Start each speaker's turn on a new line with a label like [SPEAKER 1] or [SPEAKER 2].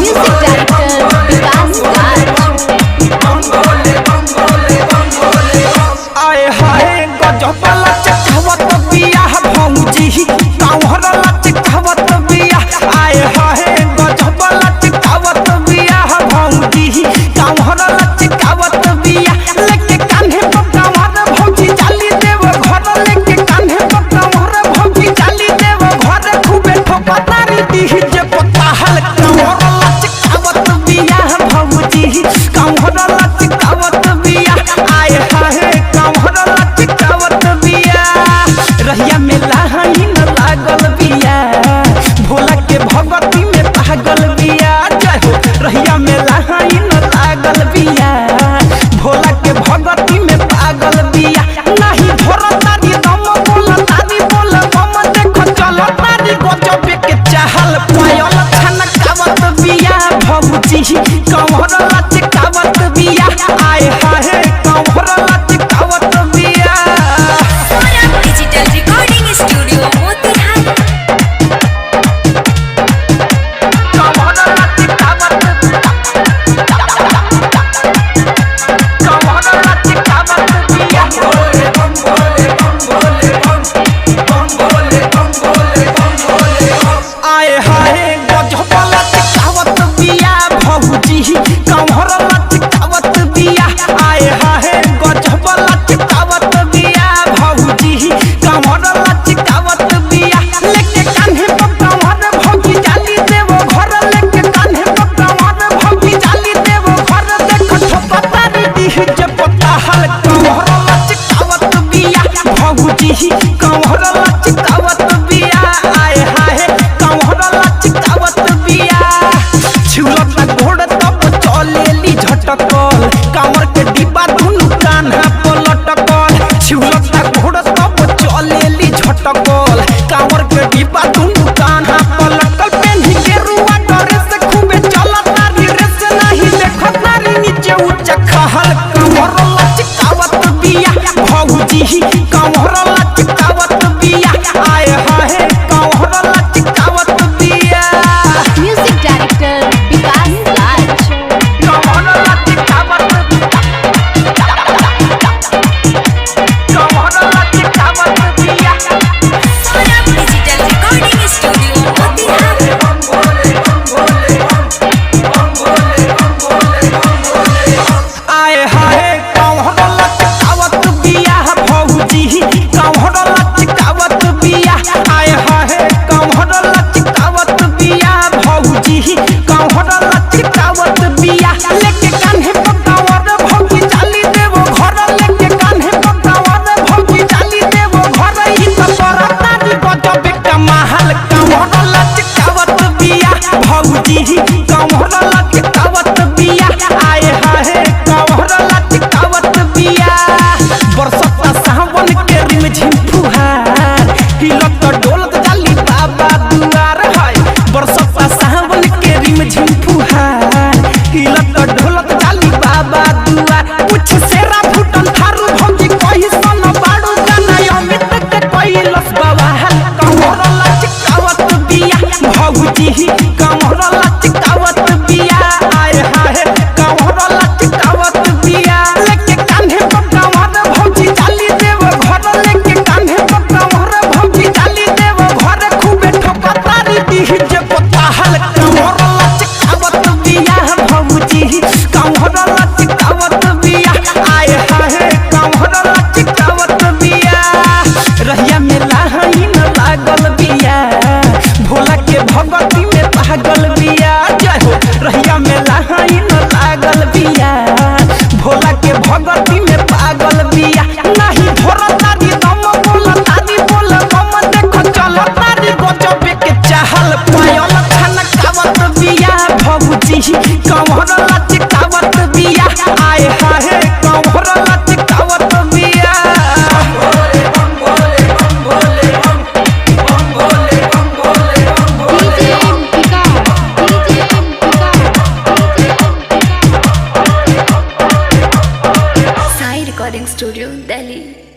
[SPEAKER 1] Music director Vikas Raj.
[SPEAKER 2] आए हाय गजब लचकावत बिया भौजी कांवर लचकावत बिया। आए हाय गजब लचकावत बिया भौजी कांवर लचकावत बिया। लेके कान्हे पर कांवर भौजी जाली देव घर, लेके कान्हे पर कांवर भौजी जाली देव घर। खूबे ठोकतारी दीह जे पताहल कांवर लचकावत बिया भौजी कांवर लचकावत बिया। आए हाय कांवर लचकावत बिया। रहिया में लाहिन लागल बिया, भोला के भगती में पागल बिया। जय हो रहिया में लाहिन लागल बिया, भोला के भगती में पागल बिया। नाही धोर तारी दम बोल तारी बोल बम, देखो चलो तारी गजब के चाहल पायल छनकावत बिया भौजी कंवर लचकावत बिया। आए हाय कंवर लचकावत बिया।
[SPEAKER 3] Saurabh digital recording studio Motihari.
[SPEAKER 2] कंवर लचकावत, कंवर लचकावत बिया। आए हाय गजब लचकावत बिया भौजी कंवर लचकावत बिया। आए हाय गजब लचकावत बिया भौजी कंवर लचकावत बिया। लेके कान्हे पर कंवर भौजी जाली देव घर, लेके कान्हे पर कंवर भौजी जाली देव घर। देख ठोकतारी दीह जे पताहल कंवर लचकावत बिया भौजी कंवर लचकावत बिया। आए हाय कंवर लचकावत बिया। छिलत घोड़ तब चलेली झटकल, कांवर के डिब्बा दुनू कान्हा पलटकल। छिलत घोड़ तब चलेली झटकल, कांवर के डिब्बा दुनू कान्हा पलटकल। पेन्ही के रुआ ड्रेस खूबे चलत नारी ड्रेस, नाही देखत नारी नीचे ऊंचा खहल। कंवर लचकावत बिया भौजी कंवर लचकावत बिया। आए हाय कंवर लचकावत बिया।
[SPEAKER 1] Music director Vikas Raj.
[SPEAKER 2] कंवर लचकावत, कंवर लचकावत बिया।
[SPEAKER 3] Saurabh digital recording studio Motihari.
[SPEAKER 2] आए हाय कंवर लचकावत बिया भौजी कंवर लचकावत बिया। आए हाय कंवर लचकावत बिया भौजी कंवर लचकावत बिया। लेके कान्हे पर कंवर भौजी जाली देव घर, लेके कान्हे पर कंवर भौजी जाली देव घर। ई त करतारी गजब कमाल कंवर लचकावत बिया भौजी कंवर लचकावत बिया। आए हाय कंवर लचकावत बिया। बरसता सावन के रिमझिम फुहार, हिलत डोलत जाली बाबा दुआर। हाय बरसता सावन के रिमझिम फुहार, हिलत ढोलत जाली बाबा दुआर। कुछ सेरा फुटल थारू भौजी कही सन बाड़ू, गाना अमित के कैलस बवाल। कंवर लचकावत बिया भौजी कंवर लचकावत बिया। आए हाय कंवर लचकावत बिया। लेके कान्हे पर कंवर भौजी जाली देव घर, लेके कान्हे पर कंवर भौजी जाली देव घर। खूबे ठोकतारी दीह जे पताहल कंवर लचकावत बिया भौजी कंवर लचकावत बिया। आए हाय कंवर लचकावत बिया। रहिया में लाहिन लागल बिया, भोला के भगती में पागल बिया। जय हो रहिया में लाहिन लागल बिया, भोला के भगती में पागल बिया। नाही धोर तारी दम बोल तारी बोल बम, देखो चलो तारी गजब के चाहल पायल छनकावत बिया भौजी कंवर लचकावत बिया। आए हाय कंवर लचकावत बिया।
[SPEAKER 1] DJ Vikas, DJ Vikas, DJ Vikas.
[SPEAKER 3] Sai recording studio Delhi.